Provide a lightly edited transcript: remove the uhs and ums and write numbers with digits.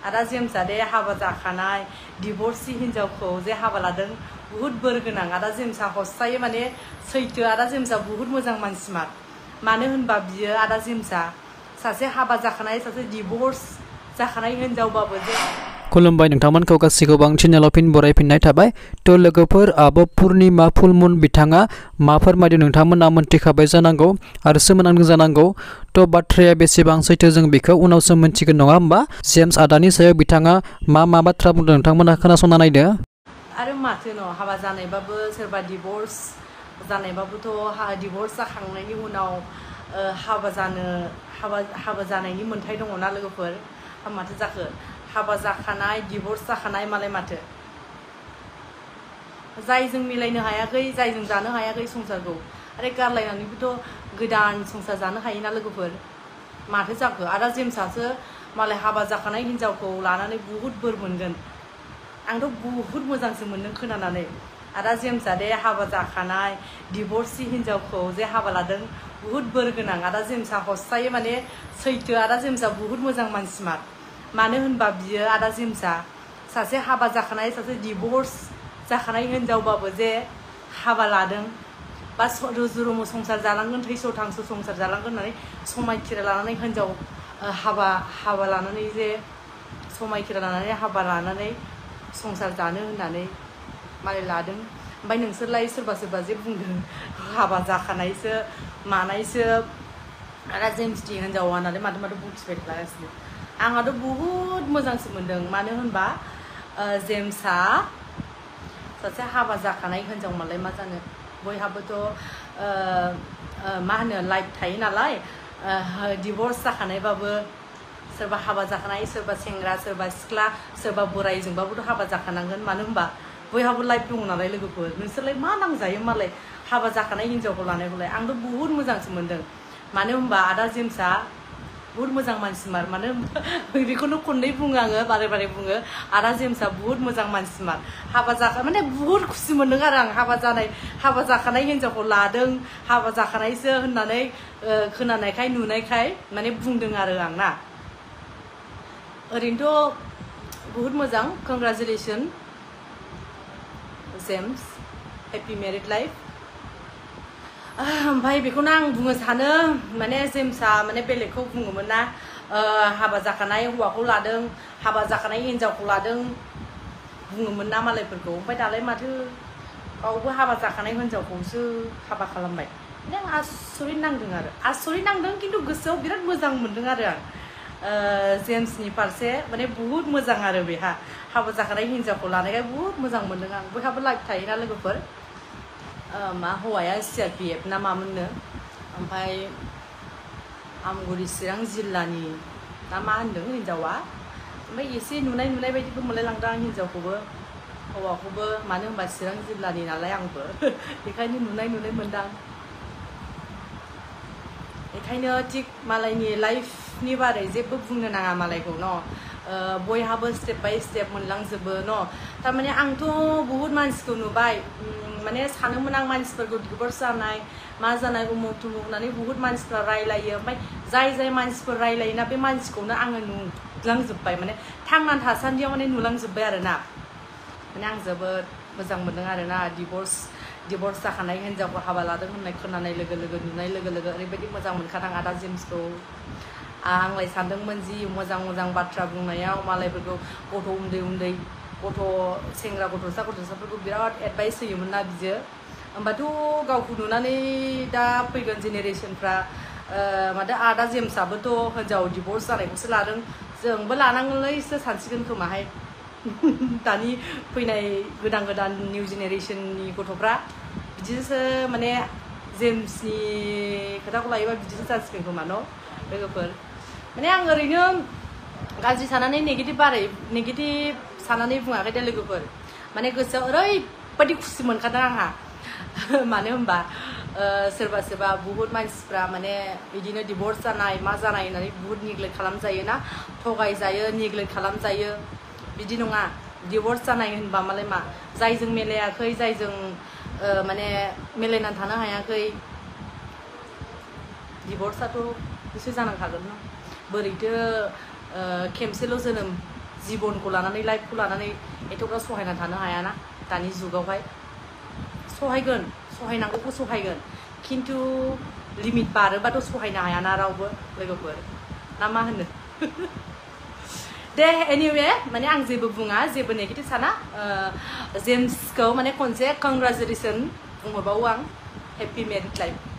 आदा जेम्सआ दे हाबा जाखानाय डिभर्सि हिनजावखौ जे हाबा लादों बुहुत बोर गोनां आदा जेम्सआ हसायो माने सैथो आदा जेम्सआ बुहुत मोजां मानसिमार मानो होनबा बियो आदा जेम्सआ सासे हाबा जाखानाय सासे डिभर्स जाखानाय हिनजावबाबो जे खुलुमबाय नोंथांमोनखौ गासैखौबो आं चेनेलाव फिन बरायफिननाय थाबाय थ' लोगोफोर आब' पुर्निमा फुलमुन बिथाङा मा फोरमायदों नोंथांमोना मोनथिखाबाय जानांगौ आरो सोमोनांदों जानांगौ थ' बाथ्राया बेसेबां सैथो जों बेखौ उनावसो मोनथिगोन नङा होमबा जेम्स आदानि सायाव बिथाङा मा बाथ्रा बुंदों नोंथांमोना खोनासंना नायदो आरो माथो न' हाबा जानायबाबो सोरबा डिभर्स जानायबाबोथ' डिभर्स जाखांनायनि उनाव हाबा जानायनि मोन्थाय दङ ना लोगोफोर माथो जाखो हाबा जाखानाय डिभर्स जाखानाय मालाय माथो जायजों मिलायनो हायाखै जायजों जानो हायाखै संसारखौ आरो गारलायनानैबोथ' गोदान संसार जानो हायोना लोगोफोर माथो जाखो आदा जेम्सआसो मालाय हाबा जाखानाय हिनजावखौ लानानै बुहुत बोर मोनगोन आंथ' बुहुत मोजांसो मोनदों खोनानानै आदा जेम्सआ दे हाबा जाखानाय डिभर्सि हिनजावखौ जे हाबा लादों बुहुत बोर गोनां आदा जेम्सआ हसायो माने सैथो आदा जेम्सआ बुहुत मोजां मानसिमार मानो होनबा बियो आदा जेम्सआ सासे हाबा जाखानाय सासे डिभर्स जाखानाय हिनजावबाबो जे हाबा लादों बा रुजु रुमु संसार जालांगोन थैस' थांस' संसार जालांगोन होननानै समायखिरा लानानै हिनजाव हाबा लानानै जे समायखिरा लानानै हाबा लानानै संसार जानो होननानै मालाय लादों ओमफ्राय नोंसोरलाय सोरबा जे बुंदों हाबा जाखानायसो मानायसो आदा जेम्सनि हिनजाव होननानै माथो बुंथिबाय थागासिनो आंहाथ' बुहुत मोजांसो मोनदों मानो होनबा जेम्सआ सासे हाबा जाखानाय हिनजाव मालाय मा जानो बयहाबोथ' मा होनो लाइफ थायो नालाय डिभर्स जाखानायबाबो सोरबा हाबा जाखानाय सोरबा सेंग्रा सोरबा सिख्ला सोरबा बोरायजोंबाबोथ' हाबा जाखानांगोन मानो होनबा बयहाबो लाइफ दङ नालाय लोगोफोर नोंसोरलाय मा नांजायो मालाय हाबा जाखानाय हिनजावखौ लानायखौलाय आंथ' बुहुत मोजांसो मोनदों मानो होनबा आदा जेम्सआ बुहुत मोजां मानसिमार मानो होनबा बेखौनो खननै बुङो आङो बारे बुङो आदा जेम्सआ बुहुत मोजां मानसिमार हाबा माने बुहुत खुसि मोनदों आरो आं हाबा जाखानाय हिनजावखौ लादों हाबा जाखानायसो होननानै खोनानायखाय नुनायखाय माने बुंदों आरो आं ना ओरैनोथ' बुहुत मोजां congratulation James happy married life ओमफ्राय बेखौनो आं बुंनो सानो माने जेम्सआ माने बेलेगखौ बुङोमोन ना हाबा जाखानाय हौवाखौ लादों हाबा जाखानाय हिनजावखौ लादों बुङोमोन ना मालायफोरखौ ओमफ्राय दालाय माथो गावबो हाबा जाखानाय हिनजावखौसो हाबा खालामबाय माने आं आसरित नांदों खिन्थु गोसोआव बिराद मोजां मोनदों आरो आं जेम्सनि फारसे माने बुहुत मोजां आरो बेहा हाबा जाखानाय हिनजावखौ लानायखाय बुहुत मोजां मोनदों आं बयहाबो लाइफ थायोना लोगोफोर मा हौवाया CRPF ना मामोननो ओमफ्राय आमगुरि चिरां जिल्लानि ना मा होनदों हिनजावा ओमफ्राय एसे नुनाय बायदिबो मोनलायलांदों आं हिनजावखौबो हौवाखौबो मानो होनबा चिरां जिल्लानि नालाय आंबो बेखायनो नुनाय मोनदां बेखायनो थिग मालायनि लाइफनि बारै जेबो बुंनो नाङा मालायखौ न' बयहाबो स्टेप बाय स्टेप मोनलांजोबो न' थारमाने आंथ' बुहुत मानसिखौ नुबाय माने सानोमोन आं मानसिफोरखौ डिभर्स जानाय मा जानाय उमुक तुमुक होननानै बुहुत मानसिफ्रा रायलायो ओमफ्राय जाय मानसिफोर रायलायोना बे मानसिखौनो आङो नुलांजोब्बाय माने थांनानै थासान्दियाव माने नुलांजोब्बाय आरोना माने आं जोबोद मोजां मोनदों आरोना डिभर्स जाखानाय हिनजावखौ हाबा लादों होननाय खोनानाय लोगो लोगो नुनाय लोगो लोगो ओरैबायदि मोजां मोनखादों आदा जेम्सखौ आंलाय सानदोंमोन जि मोजां बाथ्रा बुंनायाव मालायफोरखौ गथ' उन्दै गथ' सेंग्रा गथ'साफोरखौ बिराद एडभाइस होयोमोन ना बियो होमबाथ' गावखौ नुनानै दा फैगोन जेनेरेसनफ्रा माथो आदा जेम्सआबोथ' हिनजाव डिभर्स जानायखौसो लादों जोंबो लानांगोनलैसो सानसिगोन खोमाहाय दानि फैनाय गोदान निउ जेनेरेसननि गथ'फ्रा बिदिसो माने जेम्सनि खोथाखौ लायोबा बिदिसो जासिगोन खोमा न' लोगोफोर माने आं ओरैनो गाज्रि सानानै नेगेटिभ सानानै बुङाखै दे लोगोफोर माने गोसोआव ओरैबायदि खुसि मोनखादों आंहा मानो होनबा सोरबा बुहुत मानसिफ्रा माने बिदिनो डिभर्स जानाय मा जानाय होननानै बुहुत नेग्लेक्ट खालामजायो ना थगायजायो नेग्लेक्ट खालामजायो बिदि नङा डिभर्स जानाय होनबा मालाय मा जायजों मिलायाखै जायजों माने मिलायनानै थानो हायाखै डिभर्सआथ' बिसोर जानांखागोन न बोरैथो खेमसेल' जोनोम जिबनखौ लानानै लाइफखौ लानानै एथ'ग्राब सहायना थानो हायाना दानि जुगावहाय सहायगोन सहायनांगौखौ सहायगोन खिन्थु लिमिट बारोबाथ' सहायनो हायाना रावबो लोगोफोर ना मा होनो दे एनिवे माने आं जेबो बुङा जेबो नेगेटिभ साना जेम्सखौ माने खनसे कंग्रेचुलेसन बुंहरबावो आं हेपि मेरिड लाइफ